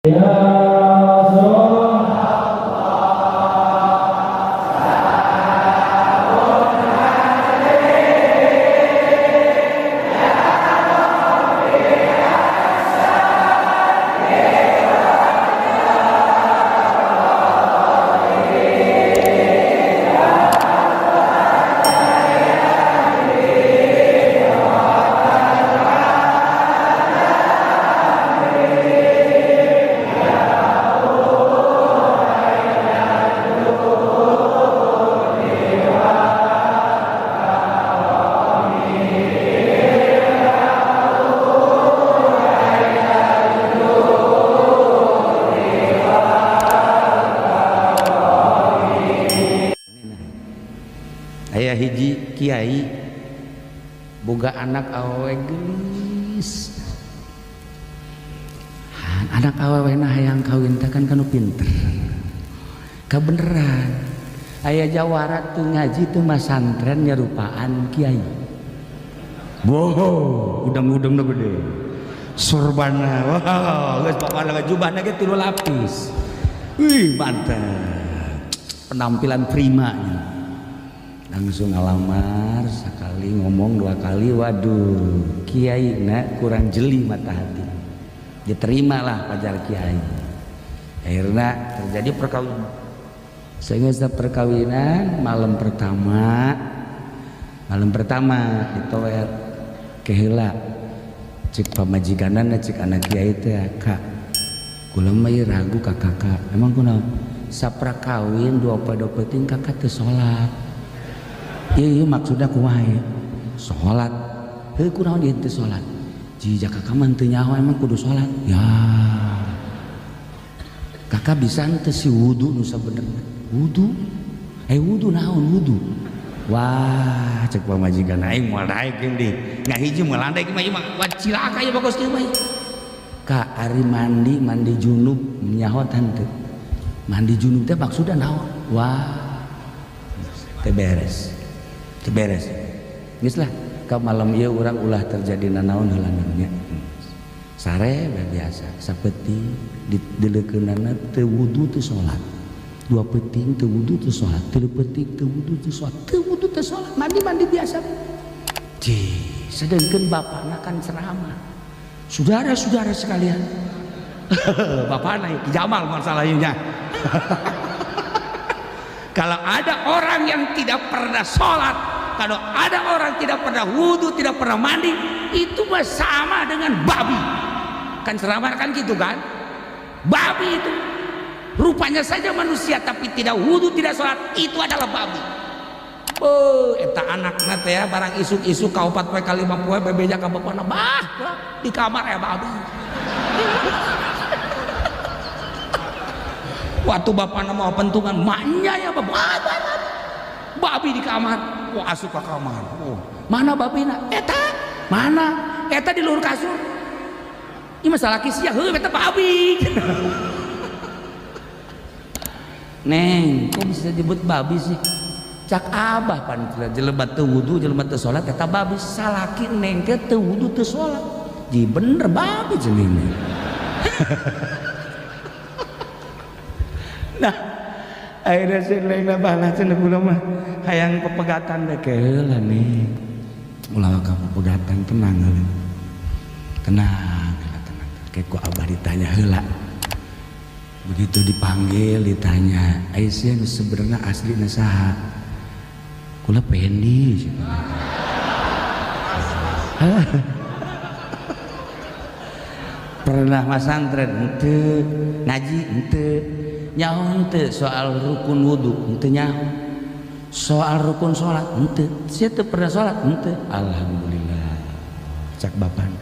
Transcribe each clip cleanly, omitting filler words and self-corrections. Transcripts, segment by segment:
Ya Rasulullah. Aya hiji kiai boga anak awewe geulis. Anak awewena hayang kawin teh kan kanu pinter. Kabeneran aya jawara teu ngaji teu masantren nyarupaan kiai. Wow, udang-udangna gede. Sorbana, wow, geus bapana jubahna ge 3 lapis. Wih, mantap. Penampilan prima. Langsung ngalamar sekali ngomong 2 kali, waduh, kiai na kurang jeli mata hati. Diterimalah pajar kiai. Akhirnya terjadi perkawinan. Sehingga setelah perkawinan malam pertama ditower keheula cik pamajikanana cik anak kiai teh, kak kula mah ieu ragu ka kakak. Emang kunaon? Sapra kawin 2 poe 2 peuting kakak teu salat. Ieu maksudna kumaha ya? Salat. Heuh kunaon ieu teu salat? Jika kakak mah teu nyaho emang kudu salat. Ya. Kakak bisa henteu si wudu nu sabenerna? Wudu? Wudu naon wudu? Wah, cek pamajikan aing moal daek jeung di. Ngahiji moal daek mah ieu mah wah cilaka ieu bagus kieu mah. Ka ari mandi junub nyaho henteu? Mandi junub teh maksudna naon? Wah. Teu beres. Teu beres. Geus lah, ka malam ieu urang ulah terjadi nanaon heula nya. Sare biasa, sapeuting dileukeunana teu wudu teu salat. 2 peuting teu wudu teu salat, 3 peuting teu wudu teu salat, teu wudu teu salat, mandi-mandi biasa. Cih, sedengkeun bapana kan ceramah. Saudara-saudara sekalian. Bapana Ki Jamal masalahnya. Kalau ada orang yang tidak pernah sholat, kalau ada orang tidak pernah wudhu, tidak pernah mandi, itu mah sama dengan babi. Kan ceramah kan gitu kan? Babi itu rupanya saja manusia tapi tidak wudhu, tidak sholat, itu adalah babi. Oh, eta anakna teh ya, barang isuk-isuk ka 4 poe ka 5 poe bebeja ka bapana, bah di kamar ya babi. Waktu bapana mau pentungan, maknya ya bapak, babi di kamar. Wah, asup ke kamar. Oh, mana babina? Eta, mana? Eta di luhur kasur. Ini masalah kisia, heuh eta babi. Neng, kok bisa disebut babi sih? Cak abah pan jelema teu wudu, jelema teu salat eta babi. Salaki neng teh teu wudu teu salat. Ji bener babi jenenge. Nah, akhirnya si neng balas cenah kula mah hayang pepegatan teh keheula nih. Ulah ka pepegatan tenang heula. Tenang, tenang. Kayak ku abah ditanya heula. Begitu dipanggil ditanya, "Aisyah nu sebenarnya aslina saha?" Kula Pendi. Pernah masantren henteu, ngaji henteu. Nyaho henteu soal rukun wudu henteu nyaho, soal rukun salat henteu, sia teu pernah salat henteu. Alhamdulillah cak bapana,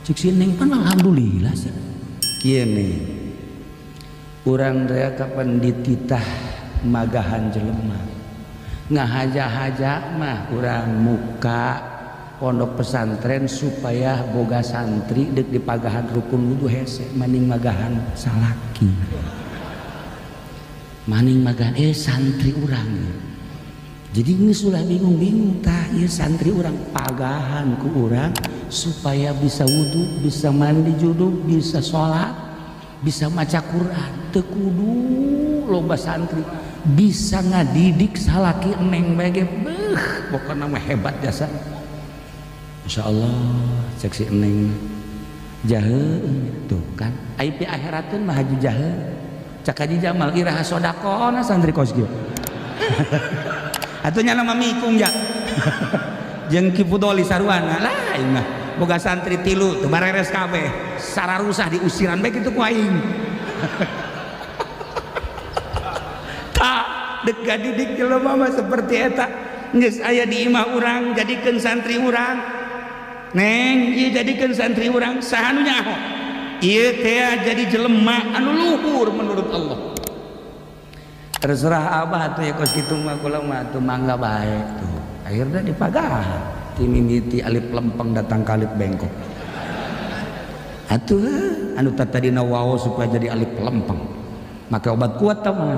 cek si neng pan alhamdulillah sih. Kieu nih urang teh kapan dititah magahan jelema ngahaja-haja mah urang muka pondok pesantren supaya boga santri deuk dipagahan rukun wudu hese maning magahan salaki. Maning magan santri urang. Jadi geus ulah bingung-bingung tah ieu santri urang pagahan ku urang supaya bisa wudu, bisa mandi junub, bisa salat. bisa maca Quran, teu kudu loba santri, bisa ngadidik salaki neng bae ge beuh pokona mah hebat jasa. Masyaallah cek si neng jahe tuh kan ai pi akhirateun mah haju jahe. Cak Haji Jamal iraha sodakona santri kos kieu. Atuh nya mah mikung ja. Jeung Ki Fudoli saruana lah aing mah boga santri tilu teu bareres kabeh sararusah diusiran bae kitu ku aing. Tah deuk gadidik jelema mah seperti eta geus aya di imah urang jadikeun santri urang. Neng ieu jadikeun santri urang saha nu nyaho ieu teh jadi jelema anu luhur menurut Allah. Terserah abah atuh ya kos kitu mah kula mah atuh mangga bae tuh. Akhirnya dipagah ti mimiti alif lempeng datang ka alif bengkok. Atuh anu tadina wao supaya jadi alif lempeng. Make obat kuat tah mah.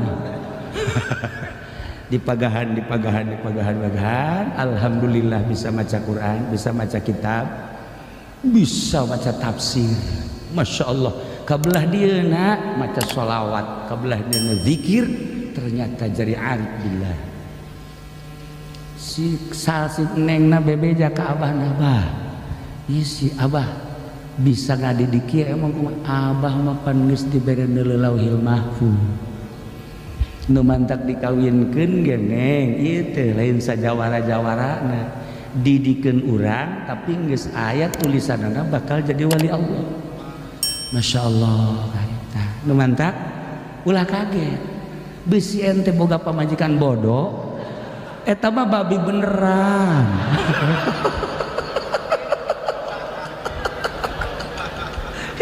Dipagahan dipagahan dipagahan pagahan alhamdulillah bisa maca Quran, bisa maca kitab, bisa maca tafsir. Masya Allah kabelah dieuna maca sholawat, kabelah dieuna zikir, ternyata jadi arif billah. Si salsi nengna bebeja ka abahna, bah ieu si abah bisa ngadidik ieu emang kumaha abah mah pan geus dibere lauhil mahfuz nu mantak dikawinkeun ge neng ieu teh lain sajawara-jawarana didikeun urang tapi geus aya tulisanana bakal jadi wali Allah. Masya Allah tah nu mantak ulah kaget bisi ente boga pamajikan bodoh eta mah babi beneran.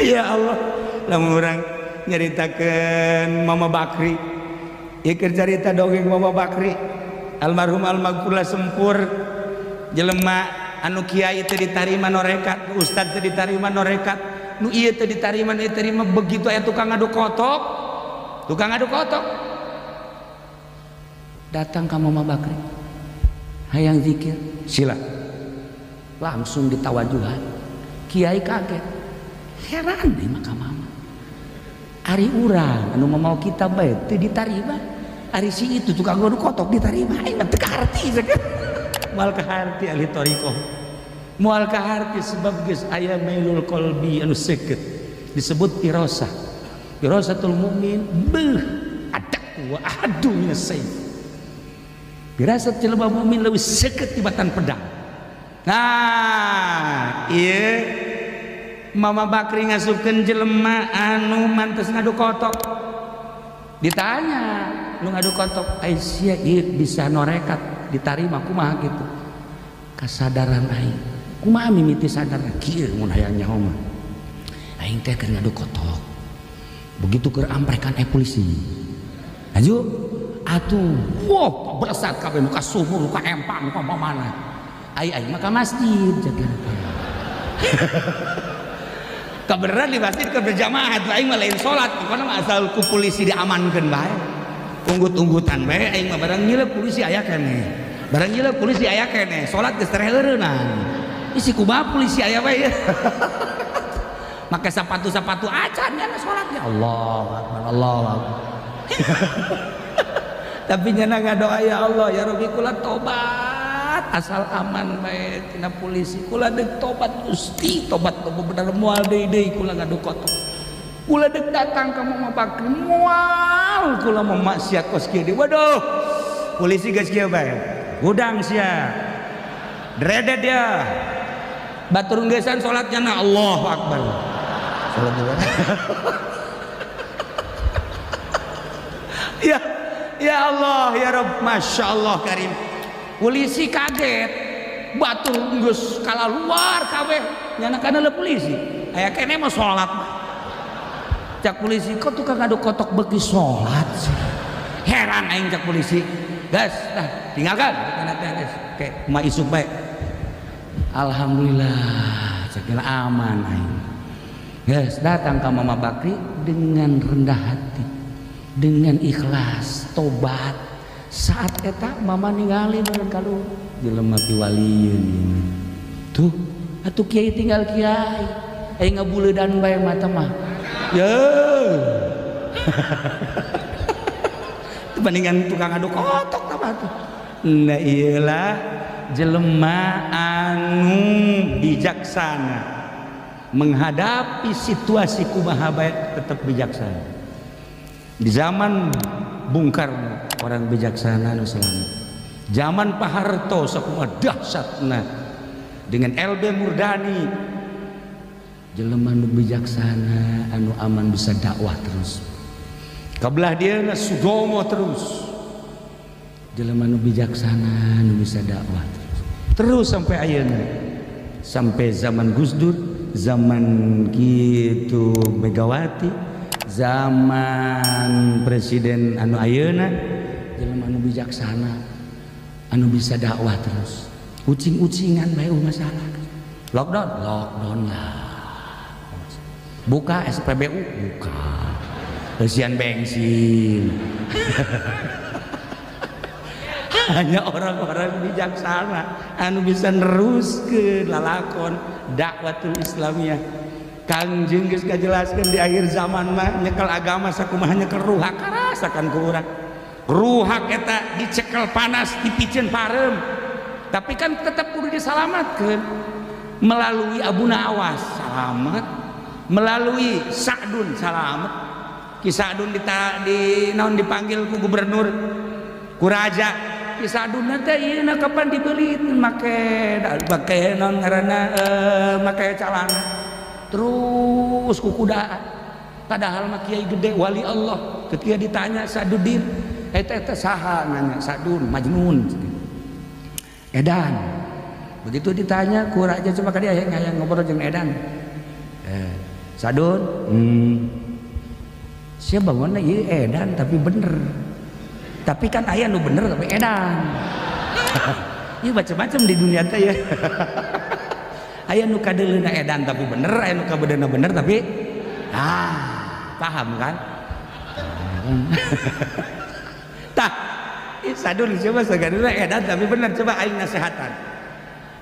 Ya Allah lamun urang nyaritakeun Mama Bakri ieu keur carita dongeng Mama Bakri almarhum almaghfurlah sempur jelema anu kiai teu ditarima norekat, ustad teu ditarima norekat, nu ieu teu ditarima nu terima begitu aya tukang ngadu kotok, tukang ngadu kotok datang ka Mama Bakri hayang zikir sila langsung ditawajuhan. Kiai kaget heran deui mah ka mama ari urang anu mau kita bae teu ditarima ari si itu tukang ngadu kotok ditarima aing mah teu kaharti moal kaharti ahli thariqah moal kaharti sebab geus aya mailul qalbi anu seukeut disebut firasah firasatul mukmin beuh adak wa ahadu minas sayf. Firasat jelema mukmin leuwih seukeut tibatan pedang. Nah, ieu Mama Bakri ngasupkeun jelema anu mantes ngadu kotok. Ditanya, nu ngadu kotok, ai sia ieu bisa norekat ditarima kumaha kitu? Kasadaran aing. Kumaha mimiti sadar kieu mun hayang nyaho mah. Aing teh keur ngadu kotok. Begitu keur amprekan polisi. Aju atuh wah beresat kabeh nu ka sumur nu ka empang nu ka mana ai ai mah ka masjid jaga teh. Kabeneran di masjid keur berjamaah atuh aing mah lain salat pokona mah asal ku polisi diamankeun bae unggut-unggutan bae aing mah barang nyileup polisi aya keneh barang nyileup polisi aya keneh salat geus tereureunang isi kumaha polisi aya bae. Make sapatu-sapatu acan nya salat ya Allah akbar Allah akbar. Tapi nyana ngadoa ya Allah ya Rabbi kula tobat asal aman bae tina polisi kula deuk tobat Gusti tobat bener moal deui deui kula ngadu kotok kula deuk datang ka Mama Bakri moal kula mah maksiat kos kieu deui waduh polisi geus kieu bae hudang sia dredet dia batur geusan salat nyana Allahu akbar salat ya ya Allah ya Rabb Masya Allah Karim. Polisi kaget batur geus kalaluar kabeh nyana kana le polisi aya kene mah salat cak polisi kok tukang ngadu kotok beuki salat sih heran aing cak polisi gas dah tinggalkan kana teh geus oke kumaha isuk bae alhamdulillah cak aman aing geus datang ka Mama Bakri dengan rendah hati dengan ikhlas tobat. Saat eta mama ningali meureun kalu jelema piwalieun tuh atuh kiai tinggal kiai aing ngabuleudan bae mata mah. Ya. Dibandingkan tukang aduk kotok apa tuh. Nah iyalah jelema anu bijaksana menghadapi situasi kumaha bae tetap bijaksana. Di zaman Bung Karno orang bijaksana anu selamat. Zaman Pak Harto sakumaha dahsyatna dengan LB Murdani jelema nu bijaksana anu aman bisa dakwah terus. Kabelah dia Sudomo terus jelema nu bijaksana nu bisa dakwah terus. Terus sampai ayeuna. Sampai zaman Gus Dur, zaman kitu Megawati, zaman presiden anu ayeuna jelema anu bijaksana anu bisa dakwah terus. Ucing-ucingan bae masalah. Lockdown, lockdown lah. Buka SPBU, buka. Eusian bensin. Hanya orang-orang bijaksana anu bisa neruskeun lalakon dakwatul Islamiyah. Kangjeng geus kajelaskeun di akhir zaman mah nyekel agama sakumaha nyekel ruhak karasakan ku urang. Ruhak eta dicekel panas dipiceun pareum. Tapi kan tetap kudu disalamatkeun melalui Abu Nawas salamet, melalui Sa'dun salamet. Ki Sa'dun di naon dipanggil ku gubernur, ku raja. Ki Sa'dun teh ieu kapan dibeli make make naon ngaranna make calana terus ku kudaan. Padahal mah kiai gede wali Allah. Ketika ditanya Sa'dudin, eta eta saha nanya Sa'dun Majnun. Edan. Begitu ditanya ku raja coba ka dia hayang ngobrol jeung Edan. Sa'dun, siapa bangunna ieu edan tapi bener. Tapi kan aya nu bener tapi edan. Ieu macam-macam di dunia teh ya. Aya nu kadeuleuna edan tapi bener, aya nu kabedeuna bener tapi paham kan? Tah, Sa'dun coba sagaduna edan tapi bener coba aing nasehatan.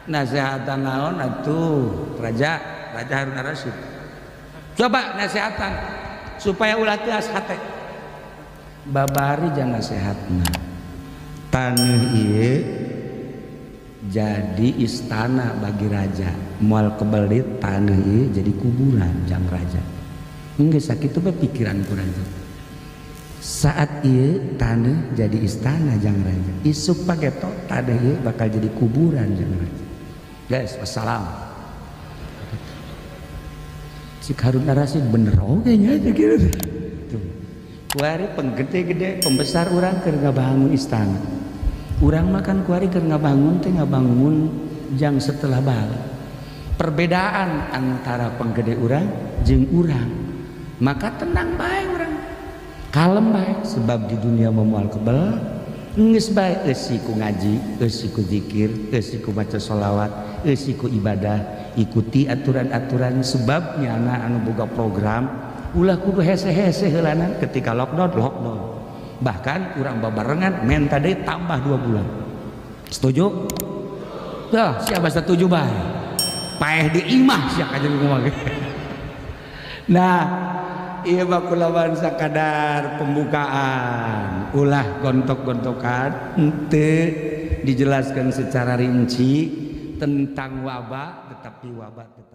Nasehatan naon atuh? Raja Harun Ar-Rasyid. Coba nasehatan supaya ulah teuas hate. Babari jangan nasehatna. Taneuh ieu jadi istana bagi raja. Moal kebelit taneuh ieu jadi kuburan jang raja. Geus sakitu bae pikiran ku raja. Saat ieu taneuh jadi istana jang raja. Isuk pageto taneuh ieu bakal jadi kuburan jang raja. Guys, wassalam. Cik Harun Ar-Rasyid bener oge nya aja gitu. Tuh. Kuari penggede-gede pembesar urang keur ngabangun istana. Urang makan kuari keur ngabangun teh ngabangun jang setelah balik. Perbedaan antara penggede urang jeung urang. Maka tenang bae urang. Kalem bae sebab di dunia moal kebel. Geus bae eusi ku ngaji, eusi ku zikir, eusi ku maca sholawat, eusi ku ibadah, ikuti aturan-aturan sebabnya anak anu boga program ulah kudu hese-hese heulana ketika lockdown lockdown. Bahkan urang babarengan menta deui tambah 2 bulan. Setuju? Dah, siapa setuju bae? Paeh di imah sia kanjeng ngomong. Nah, ieu mah kulawan sakadar pembukaan, ulah gontok-gontokan henteu dijelaskan secara rinci tentang wabah, tetapi wabah tetap